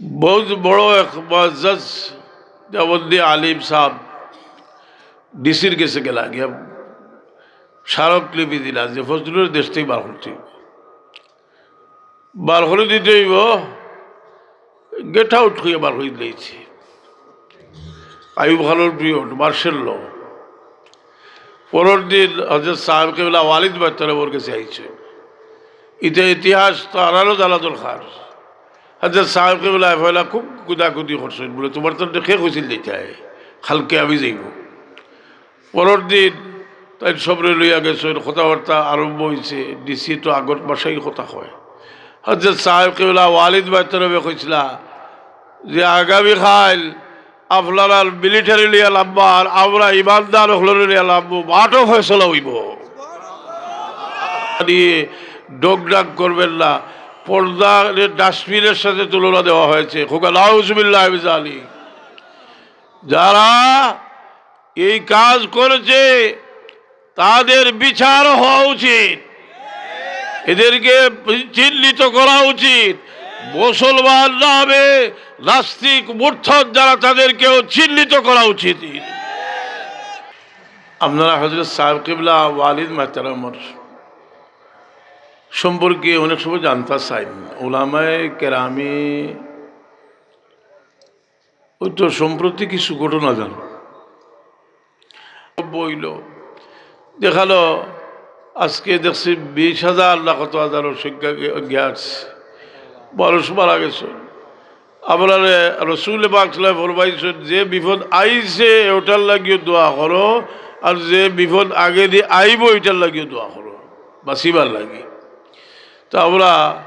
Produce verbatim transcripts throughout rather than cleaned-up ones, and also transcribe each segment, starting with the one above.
বহুত বড় এক মুআজ্জাজ দেওবন্দি আলিম সাহেব ডিসির গেছে গেলা গিয়া স্মারকলিপি দিলা যে ফজলুরে দেশ থাকি বার করতে অইবো, বার করি দিতে অইবো। গেট আউট করিয়া বার করি দিলাইছে। আইয়ুব খানর পিরিয়ড, মার্শাল ল। পরর দিন হজরত সাহেব কিবলা ওয়ালিদ মুহতারামর গেছে আইছে। ইতা ইতিহাস তো আরারও জানা দরকার। হজরত সাহেব কিবলা পয়লা খুব কুদাকুদি করছইন, বলে, "তুমার তো কে কইছিল যাইতায়, কালকে আমি যাইমু।" পরর দিন তাইন সবরে লইয়া গেছইন, কথাবার্তা আরম্ভ অইছে। ডিসি তো আগর ভাষায় কথা কয়। হজরত সাহেব কিবলা ওয়ালিদ মুহতারামে কইছিলা যে, "আগামী কাইল আপনারার মিলিটারি লইয়া লামবা, আর আমরা ইমানদার অকলরে লইয়া লামবো, মাঠো ফয়সালা অইবো।" আর ই ডগডাগ করবেন না, পর্দা ডাস্টবিনের সাথে তুলনা দেওয়া হয়েছে। খুব নাউজুবিল্লাহ মিন জালিক। যারা এই কাজ করেছে, তাদের বিচার হওয়া উচিত, এদেরকে চিহ্নিত করা উচিত। মুসলমান নামে নাস্তিক মুরতাদ যারা, তাদেরকেও চিহ্নিত করা উচিত। আপনারা হজরত সাহেব কিবলা ওয়ালিদ মুহতারামর সম্পর্কে অনেক সময় জানতা চাইন, উলামায়ে কেরামে ওই তো সম্প্রতি কিছু ঘটনা জানো, বইল দেখালো, আজকে দেখছি বিশ হাজার না কত হাজারর সংখ্যা গে-, গিয়া আছে, মানুষ মারা গেছে। আপনারে রসুল পাক সাল্লাল্লাহু আলাইহি ওয়াসাল্লাম ফরমাইছেন, "যে বিপদ আইছে, ওটার লাগিও দোয়া করো, আর যে বিপদ আগেদি আইবো, ওইটার লাগিও দোয়া করো, বাঁচিবার লাগি।" তো আমরা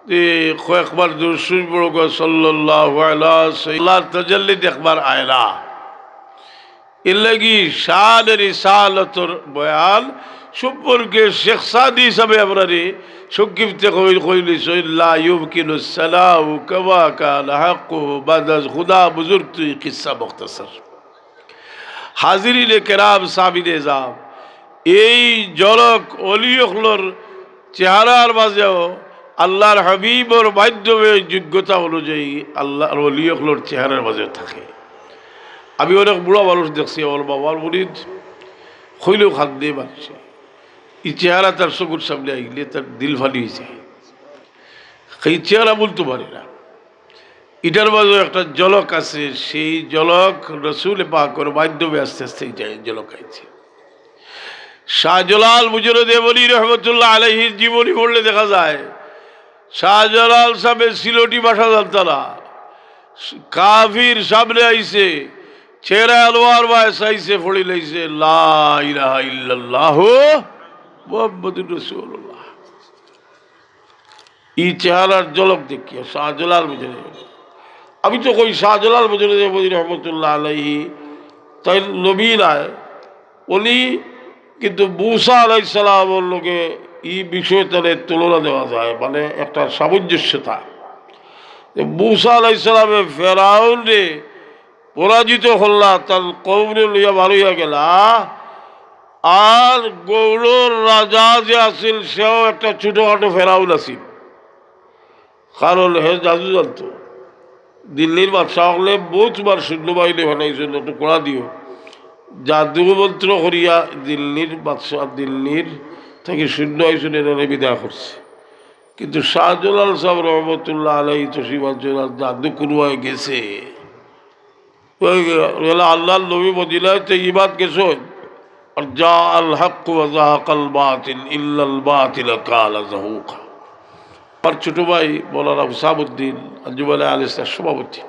এই কয়েকবার দুরূদ শরীফ পড়ো গো, সাল্লাল্লাহু আলা সাইয়্যিদিনা, আল্লাহর তাজাল্লি দেখবার আয়না। এর লাগি শান রিসালতর বয়ান সম্পর্কে শেখ সাদি হিসাবে আপনারে সংক্ষিপ্তে কই-, কইলিছইন, "লা ইউমকিনু সালাহু কামা কানা হাক্কুহু বাদা খুদা বুজুর্গ তুই কিসসা মুখতাসর।" হাজিরিনে কেরাম, সামিনে এজাম, এই জলক অলি অকলর চেহারার মাঝেও আল্লাহর হাবিবর মাধ্যমে যোগ্যতা অনুযায়ী আল্লাহর অলি অকলর চেহারার মাঝে থাকে। আমি অনেক বুড়া মানুষ দেখছি, আমার বাবার মুরিদ, কইলেও কান্দে মানুষে। এই চেহারা তার চকুর সামনে আইলে তার দিল ফালি অইযায়। এই চেহারা ভুলতো পারে না। ইটার মাঝে একটা জলক আছে, সেই জলক রসুল পাকর মাধ্যমে আস্তে আস্তে এই জলক আইছে। শাহজালাল মুজররদে বলি রহমতুল্লাহ আলাইহির জীবনী পড়লে দেখা যায়, শাহজালাল সাহেব সিলটি ভাষা জানতা না। কাফির সামনে আইছে, চেহারা আনোয়ার বায় চাইছে, পড়ি লাইছে, "লা ইলাহা ইল্লাল্লাহু মুহাম্মাদুর রাসূলুল্লাহ।" ই চেহারার জলক দেখিয়া শাহজালাল মুজররদে, আমি তো কই শাহজালাল মুজররদে বলি রহমতুল্লাহ আলাইহি, তাইন নবী নায়, অলি, কিন্তু মুসা আলাইহিস সালামর লগে ই বিষয়ে তারে তুলনা দেওয়া যায়, মানে একটা সামঞ্জস্যতা। যে মুসা আলাইহিস সালামে ফেরাউনরে পরাজিত করলা, তার কওমরে লইয়া বার অইয়া গেলা, আর গৌড়র রাজা যে আছিল, সেও একটা ছোটখাটো ফেরাউন আছিল, কারণ হে জাদু জানতো। দিল্লির বাদশাহ অকলে বহুত বার সৈন্যবাহিনী পাঠাইছইন, একটু কড়া দিও, জাদু মন্ত্র করিয়া দিল্লির বাদশাহ, দিল্লির থাকি সৈন্য আইছইন, এরারে বিদায় করছে। কিন্তু শাহজালাল সাহেব রহমতুল্লাহ আলাইহি তশরিফ আনছইন, আর জাদু কুনুয়ায় গেছে। ওই গেলা আল্লাহর নবী মদিনায় তৈয়বাত গেছইন, আর "জাআল হাক্কু ওয়া জাহাকাল বাতিল, ইন্নাল বাতিলা কানা জাহুকা।" আমার ছোট ভাই মৌলানা হুসামুদ্দিন, আঞ্জুমানে আহলে ইসলাম সভাপতি,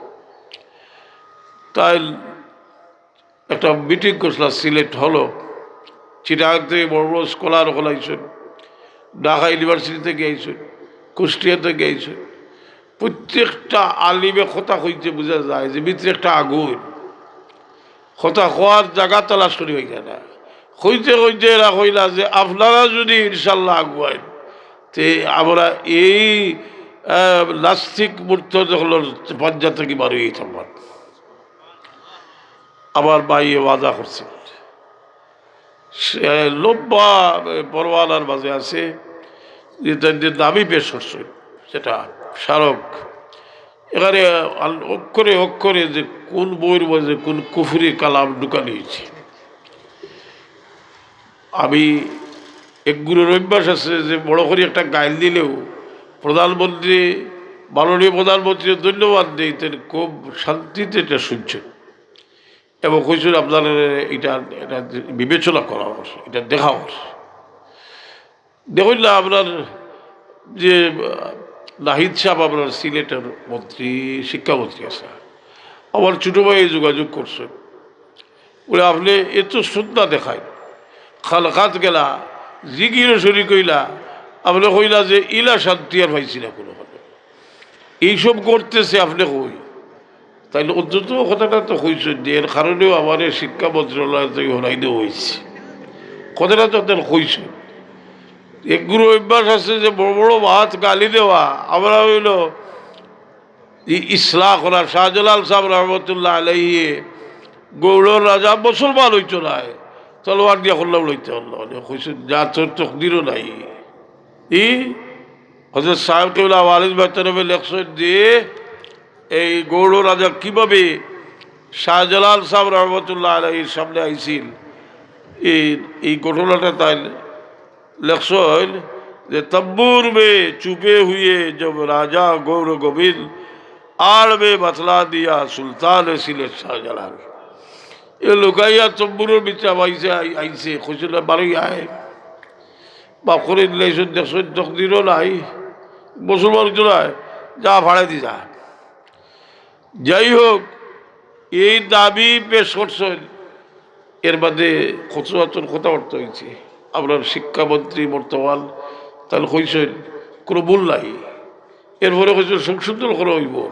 তাইন একটা মিটিং করছিলা সিলেট হলো, চিটাগাং থাকি বড় বড় স্কলার অকল আইছইন, ঢাকা ইউনিভার্সিটি থাকি আইছইন, কুষ্টিয়া থাকি আইছইন। প্রত্যেকটা আলিমে কথা কইতে বুঝা যায় যে ভিতরে একটা আগুন। কথা কওয়ার জাগা তালাশ করি অইযায় না। কইতে কইতে এরা কইলা যে, "আপনারা যদি ইনশাল্লাহ আগুয়াইন, তে আমরা এই, আহ, নাস্তিক মুরতাদ অকলর পাঞ্জা থাকি বার অইতাম পারি।" আমার ভাইয়ে ওয়াদা করছে। সে লম্বা পরোয়ানার মাঝে আছে, যে তাইন যে দাবি পেশ করছে, যেটা স্মারক, এখানে আল-, অক্ষরে অক্ষরে যে কোন বইর মাঝে কোন কুফরি কালাম ঢুকানি হয়েছে। আমি এক গুরুর অভ্যাস আছে যে বড় করে একটা গাইল দিলেও প্রধানমন্ত্রী, মাননীয় প্রধানমন্ত্রী ধন্যবাদ দেইতেন, খুব শান্তিতে এটা শুনছেন এবং কইছেন আপনার এটা, এটা বিবেচনা করা হোক, এটা দেখা হোক। দেখুন না, আপনার যে, আহ, নাহিদ সাহেব আপনার সিলেটের মন্ত্রী, শিক্ষামন্ত্রী আছে, আমার ছোটো ভাই যোগাযোগ করছেন, বলে আপনি এত শ্রদ্ধা দেখায়, খালকাত গেলা, জিকিরও শরিক হইলা, আপনি কইলা যে ইলা শান্তি আর পাইছি না কোনো। এইসব করতেছে আপনি কই? তাইলে অন্তত কথাটা তো কইছেন যে এর কারণেও আমার এই শিক্ষা মন্ত্রণালয় থেকে হরাই দেওয়া হয়েছে। কথাটা তো তার কইছেন। এক গুরু অভ্যাস আছে যে বড় বড় ভাত গালি দেওয়া, আমরা হইল এই ইসলাহ করা। শাহজালাল সাহেব রহমতুল্লাহ আলাইহি গৌড়র রাজা মুসলমান হইতো না, তলোয়ার দিয়া করলে উড়াইতে হলো, মানে কইছেন যা তোর তকদিরও নাই। ই হজরত সাহেব কেবলা ওয়ালিদ বায়তরফে লেখছেন যে এই গৌড় রাজা কিভাবে শাহজালাল সাহেব রহমতুল্লাহ আলাইহির সামনে আইছিল, এই, এই ঘটনাটা তাই লেখছেন যে তম্বুর মে চুপে হুয়ে জব রাজা গৌড় গোবিন্দ, আড় মে বাতলা দিয়া সুলতান সিলেট শাহজালাল। এ লুকাইয়া তম্বুরের ভিতরে আইছে, আই-, আইছে, কইছিল বারোই আয়। বাপ করে দিলাইছইন, দেখছইন, তকদিরও নাই, মুসলমান তো নাই, যা ফাড়াই দি যা। যাই হোক, এই দাবি পেশ করছেন, এর বাদে কত আতর কথাবার্তা হয়েছে। আপনার শিক্ষামন্ত্রী বর্তমান, তাহলে কইছেন কোনো ভুল নাই, এরপরে কইছেন সংশোধন করা হইব।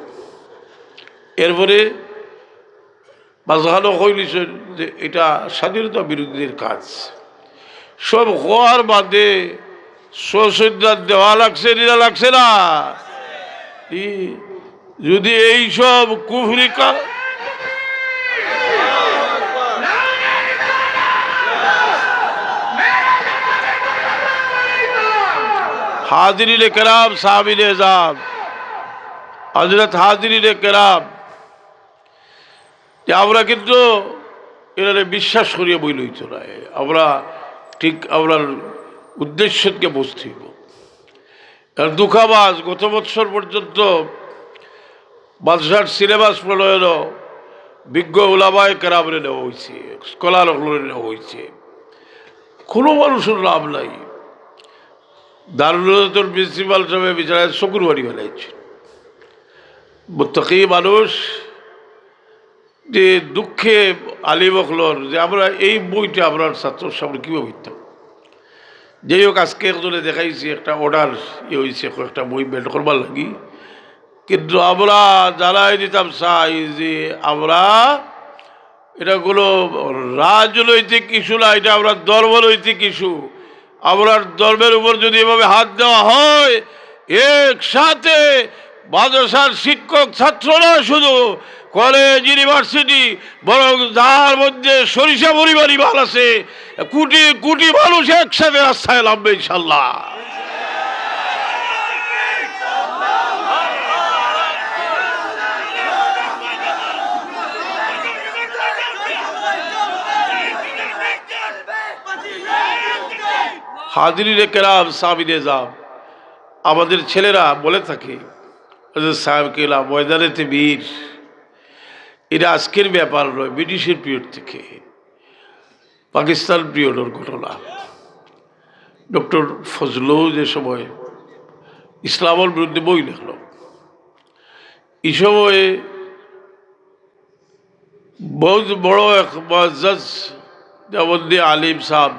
এরপরে মাঝখানে কইলিছেন যে এটা স্বাধীনতা বিরোধীদের কাজ। সব হওয়ার বাদে সশরীরে দেওয়া লাগছে, নিরা লাগছে না? ই, যদি এই সব কুফরি কা-, হাজিরিনে কেরাম, সামিনে এজাম, হযরত হাজিরিনে কেরাম, যে আমরা কিন্তু এরারে বিশ্বাস করিয়া বই লইতো না। আমরা ঠিক আমরার উদ্দেশ্যকে বুঝতে হইব। আর দুঃখাবাস, গত বছর পর্যন্ত মাদ্রাসার সিলেবাস প্রণয়ন বিজ্ঞ উলামায়ে কেরামরে নেওয়া হয়েছে, স্কলার অকলরে নেওয়া হয়েছে, কোনো মানুষের লাভ নাই। দারুল হুদার প্রিন্সিপাল সাহেব বিচারায় চকুর বাড়ি ফেলাইছে। মুত্তাকি মানুষ, যে দুঃখে আলিম অকলর যে আমরা এই বইটা আমরার ছাত্র সামনে কীভাবে দিতাম। যাই হোক, আজকে একজনে দেখাইছি একটা অর্ডার ইয়ে হয়েছে, কয়েকটা বই বের করবার লাগি, কিন্তু আমরা জানাই দিতাম চাই যে আমরা এটা কোনো রাজনৈতিক ইস্যু না, এটা আমরা ধর্মনৈতিক ইস্যু। আমরার ধর্মের উপর যদি এভাবে হাত দেওয়া হয়, একসাথে মাদ্রাসার শিক্ষক ছাত্র না শুধু, কলেজ, ইউনিভার্সিটি, বরং যার মধ্যে সরিষা পরিমাণ ইমান আছে, কোটি কোটি মানুষ একসাথে রাস্তায় নামবে ইনশাল্লাহ। হাজিরিনে কেরাম, সামিনে এজাম, আমাদের ছেলেরা বলে থাকে, হযরত সাহেব কেবলা ময়দানেতে বীর, এটা আজকের ব্যাপার নয়, ব্রিটিশের পিরিয়ড থেকে, পাকিস্তান পিরিয়ডের ঘটনা। ডক্টর ফজলু যে সময় ইসলামের বিরুদ্ধে বই লেখল, এই সময়ে বহুত বড় এক মুআজ্জাজ দেওবন্দি আলিম সাহেব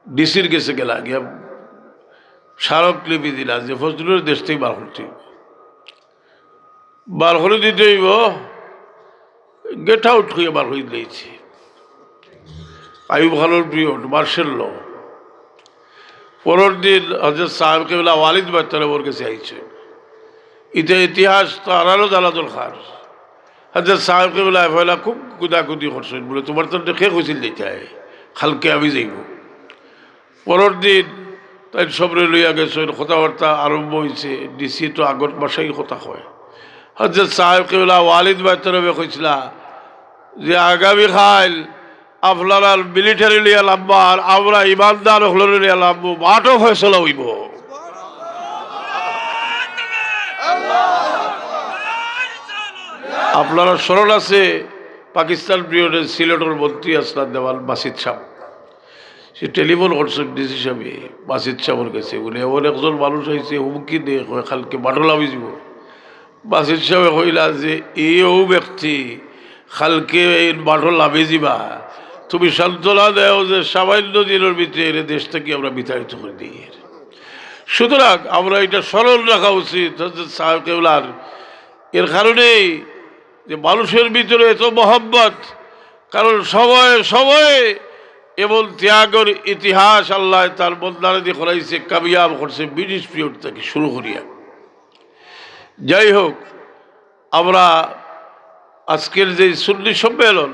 ডিসির গেছে গেলা গিয়া স্মারকলিপি দিলা যে ফজলুরে দেশ থেকে বার করতে হইব। বার করে দিতে হইব, গেট আউট হইয়া বার হয়ে দিয়েছে। আইয়ুব খানের পিরিয়ড, মার্শাল ল। পরের দিন হযরত সাহেব কেবলা ওয়ালিদ বায়তরফর গেছে আইছে। ইটা ইতিহাস তো আরারও জানা দরকার। হযরত সাহেব কেবলা পয়লা খুব কুদাকুদি করছেন, বলে, "তোমার তো দেখে কইছিল যেতে হয়, কালকে আমি যাইব।" পরের দিন তাই সবরে লইয়া গেছেন, কথাবার্তা আরম্ভ হয়েছে। ডিসি তো আগর ভাষায় কথা কয়, হজরত সাহেব কিবলা ওয়ালিদ ভাইর তরফে কইছিলা যে আগামী কাইল আপনারার মিলিটারি লইয়া লামবা আর আমরা ইমানদার অকলরে লইয়া লামবো, মাঠো ফয়সলা অইবো। আপনারার স্মরণ আছে, পাকিস্তান পিরিয়ডে সিলেটর মন্ত্রী আছলা দেওয়ান বাসিত সাব, সে টেলিফোন করছে ডিসি সাবে বাসিত সাবর গেছে, বলে এমন একজন মানুষ আইছে, হুমকি দেয়, কয় কালকে মাঠো লামি যাইবো। বাসিত সাবে কইলা যে এই ও ব্যক্তি কালকে এই মাঠো লামি যাইবা, তুমি সান্ত্বনা দেও যে সামান্য দিনর ভিতরে এরে দেশ থাকি আমরা বিতাড়িত করি দেই। সুতরাং আমরা এটা স্মরণ রাখা উচিত হজরত সাহেব কেবলার। এর কারণেই যে মানুষের ভিতরে এত মহব্বত, কারণ সময়ে সময়ে এমন ত্যাগর ইতিহাস আল্লায় তার বন্দারে দি করাইছে, কামিয়াব করছে ব্রিটিশ পিরিয়ড থাকি শুরু করিয়া। যাই হোক, আমরা আজকের যে সুন্নি সম্মেলন,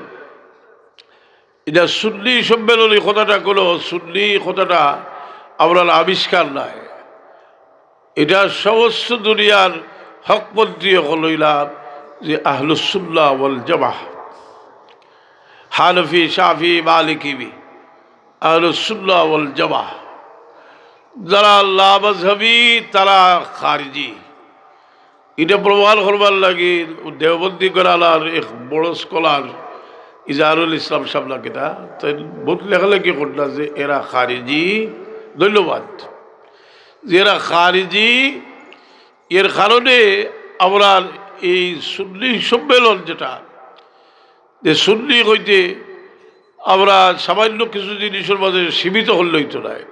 এটা সুন্নি সম্মেলন, এই কথাটা কোনো সুন্নি কথাটা আমরার আবিষ্কার নায়। এটা সমস্ত দুনিয়ার হকপন্থী অকল অইলা যে আহলুস সুন্নাহ ওয়াল জামাহ, হানাফি, শাফি, মালিকি, আহলুস সুন্নাহ ওয়াল জামাহ। যারা লামাযহাবি, তারা খারিজি। এটা প্রমাণ করবার লাগি দেওবন্দি ঘরানার এক বড় স্কলার ইজাহারুল ইসলাম সাব না কিতা, তাইন বহুত লেখালেখি করলা যে এরা খারিজি। ধন্যবাদ। যে এরা খারিজি, এর কারণে আমরার এই সুন্নি সম্মেলন যেটা, যে সুন্নি কইতে আমরা সামান্য কিছু জিনিসর মাঝে সীমিত করলে অইতো নায়।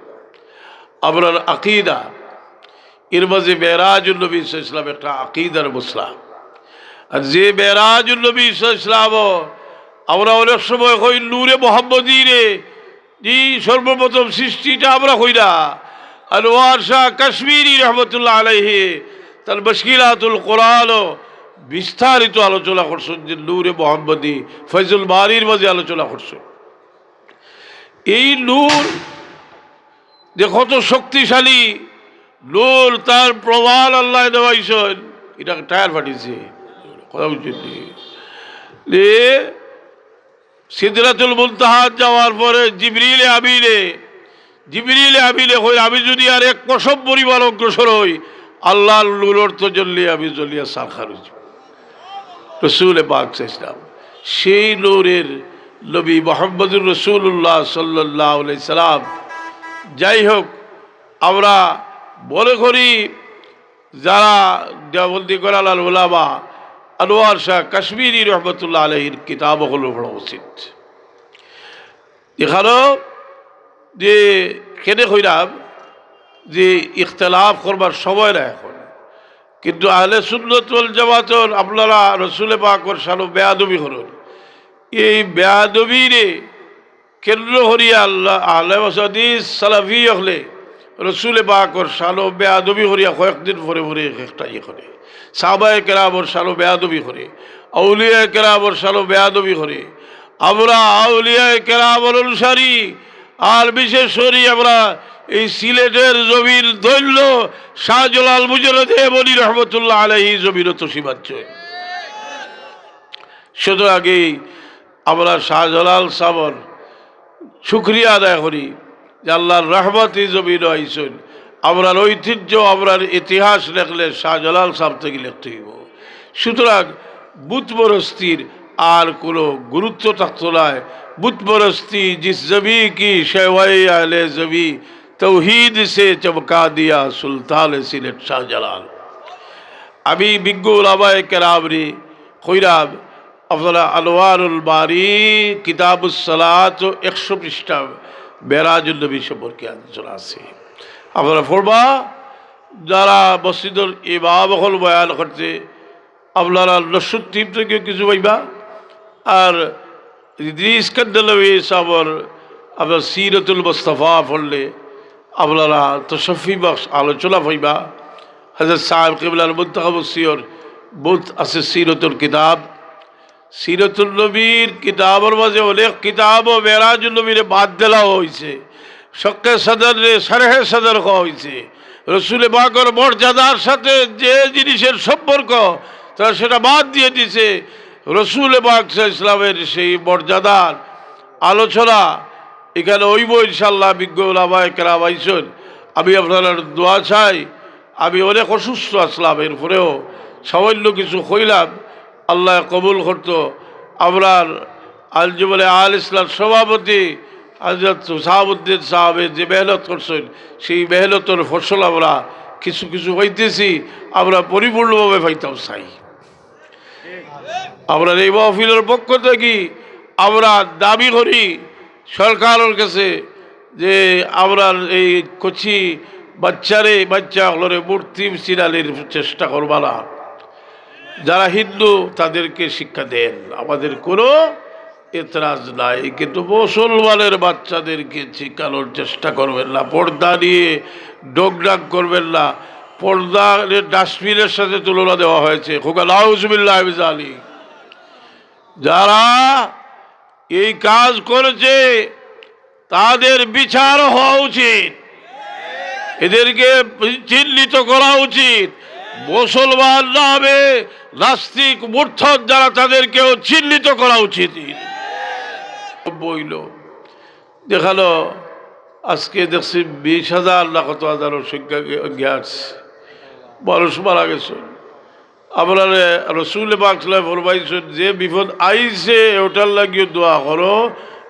আমরার আকিদা, এর মাঝে মেরাজুন নবী সাল্লাল্লাহু আলাইহি ওয়াসাল্লাম একটা আকিদার মসলা। আর যে মেরাজুন নবী সাল্লাল্লাহু আলাইহি ওয়াসাল্লাম, আমরা অনেক সময় কই নূরে মোহাম্মদী রে, জি, সর্বপ্রথম সৃষ্টিটা আমরা কইরা আনোয়ার শাহ কাশ্মীরি রহমতুল্লাহ আলাইহি তার মুশকিলাতুল কোরআনও বিস্তারিত আলোচনা করছইন, যে নূরে মোহাম্মদী ফয়জুল বারীর মাঝে আলোচনা করছইন। এই নূর যে কত শক্তিশালী নূর, তার প্রমাণ আল্লায় দেওয়াইছইন। এটা টায়ার ফাটিছে, কথা বুঝছইন নি? যে সিদরাতুল মুনতাহাত যাওয়ার পরে জিবরিলে আমিনে, জিবরিলে আমিনে কইন, "আমি যদি আর এক কসম পরিমাণ অগ্রসর হই, আল্লাহর নূরর তজল্লি আমি জ্বলিয়া ছারখার অই যাইমু।" রসুলে পাক সাল্লাল্লাহু আলাইহি ওয়াসাল্লাম, সেই নূরের নবী মুহাম্মদুর রাসূলুল্লাহ সাল্লাল্লাহু আলাইহি সাল্লাম। যাই হোক, আমরা মনে করি যারা দেওবন্দি ঘরানার উলামা আনোয়ার শাহ কাশ্মীরি রহমতুল্লাহ আলাইহির কিতাব অকল পড়া উচিত। এখানো যে কেনে কইরাম যে ইখতিলাফ করবার সময় না এখন, কিন্তু আহলে সুন্নত ওয়াল জামাতর আপনারা রসুলে পাকর শানো বেয়াদবি করইন। এই বেয়াদবিরে কেন্দ্র করিয়া আল্লাহ, আহলে হাদিস সালাফি অকলে রসুলে পাকর শানো বেয়াদবি করিয়া কয়েকদিন পরে পরে এক একটা ইয়ে করে। সাহাবায়ে কেরামর শানো বেয়াদবি করে, আউলিয়ায়ে কেরামর শানো বেয়াদবি করে। আমরা আউলিয়ায়ে কেরামর অনুসারী, আর বিশেষ করি আমরা এই সিলেটের জমির ধন্য শাহজালাল মুজাররদে ইয়ামনি রহমতুল্লাহ আলাইহি জমিনো তশরিফ আনছইন। সুতরাং এই আমরা শাহজালাল সাবর শুকরিয়া আদায় করি যে আল্লাহর রহমত এই জমিনো আইছইন। আমরার ঐতিহ্য, আমরার ইতিহাস লেখলে শাহজালাল সাব থাকি লেখতে অইবো। সুতরাং বুতপরস্তির আর কোনো গুরুত্ব থাকতো নায়। বুতপরস্তি জিস জমি কি সেওয়ায়ে আহলে জমি, তৌহিদ সে চমকা দিয়া সুলতান সিলেট শাহজালাল। আমি বিজ্ঞ উলামায়ে কেরামরে কইরাম, আপনারা আনোয়ারুল বারী কিতাবুস সালাত একশো পৃষ্ঠা মেরাজুন নবী সম্পর্কে আলোচনা আছে, আপনারা পড়বা। যারা মসজিদর ইমাম অকল বয়ান করতে, আপনারা নসরুদ্দিন থেকে কিছু পাইবা। আর ইদ্রিস কান্দালভি সাবর আপনার সিরতুল মুস্তাফা পড়লে আপনারা তশফি বখশ আলোচনা পাইবা। হজরত সাহেব কিবলার মুন্তাখাব সিয়র বহুত আছে সিরতুল কিতাব। সিরতুল নবীর কিতাবর মাঝে অনেক কিতাবও মেরাজুন নবীরে বাদ দেওয়া হইছে। শক্কে সদররে শরহে সদর কওয়া হইছে। রসুলে পাকর মর্যাদার সাথে যে জিনিসের সম্পর্ক, তারা সেটা বাদ দিয়ে দিছে। রসুল পাক সাল্লাল্লাহু আলাইহি ওয়াসাল্লামের সেই মর্যাদার আলোচনা এখানে অইবো ইনশাআল্লাহ। বিজ্ঞ ওলামায়ে কেরাম আইছইন। আমি আপনারার দোয়া চাই। আমি অনেক অসুস্থ আছলাম, এরপরেও সামান্য কিছু কইলাম, আল্লায় কবুল করতো। আমরার আঞ্জুমানে আহলে সুন্নাহর সভাপতি হযরত শাহাবুদ্দিন সাহেবে যে মেহনত করছইন, সেই মেহনতর ফসল আমরা কিছু কিছু পাইতেছি, আমরা পরিপূর্ণভাবে পাইতাম চাই। আমরার এই মাহফিলর পক্ষ থাকি আমরা দাবি করি সরকারর কাছে যে আমরার এই কচি বাচ্চারে, বাচ্চা অকলরে মূর্তি চিনানির চেষ্টা করবা না। যারা হিন্দু তাদেরকে শিক্ষা দেন, আমাদের কোনো এতরাজ নাই, কিন্তু মুসলমানের বাচ্চাদেরকে শিখানোর চেষ্টা করবেন না, পর্দা নিয়ে ডোকডাক করবেন না। পর্দা ডাস্টবিনের সাথে তুলনা দেওয়া হয়েছে। খোকা নাউজুবিল্লাহ বিন জালিক। যারা এই কাজ করেছে তাদের বিচার হওয়া উচিত, এদেরকে চিহ্নিত করা উচিত। মুসলমান নামে নাস্তিক মুরতাদ যারা, তাদেরকেও চিহ্নিত করা উচিত। বইল দেখালো, আজকে দেখছি বিশ হাজার না কত হাজারর সংখ্যা গে-, গিয়া আসছে, মানুষ মারা গেছে। আমরারে রসুল পাক সাল্লাল্লাহু আলাইহি ওয়াসাল্লাম ফরমাইছইন, যে বিপদ আইছে ওটার লাগিও দোয়া করো,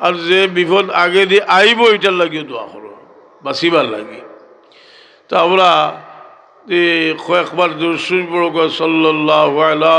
আর যে বিপদ আগেদি আইবো এটার লাগিও দোয়া করো, বাঁচিবার লাগি। তো আমরা এই কয়েকবার দুরূদ শরীফ পড়ো, সাল্লাল্লাহু আলা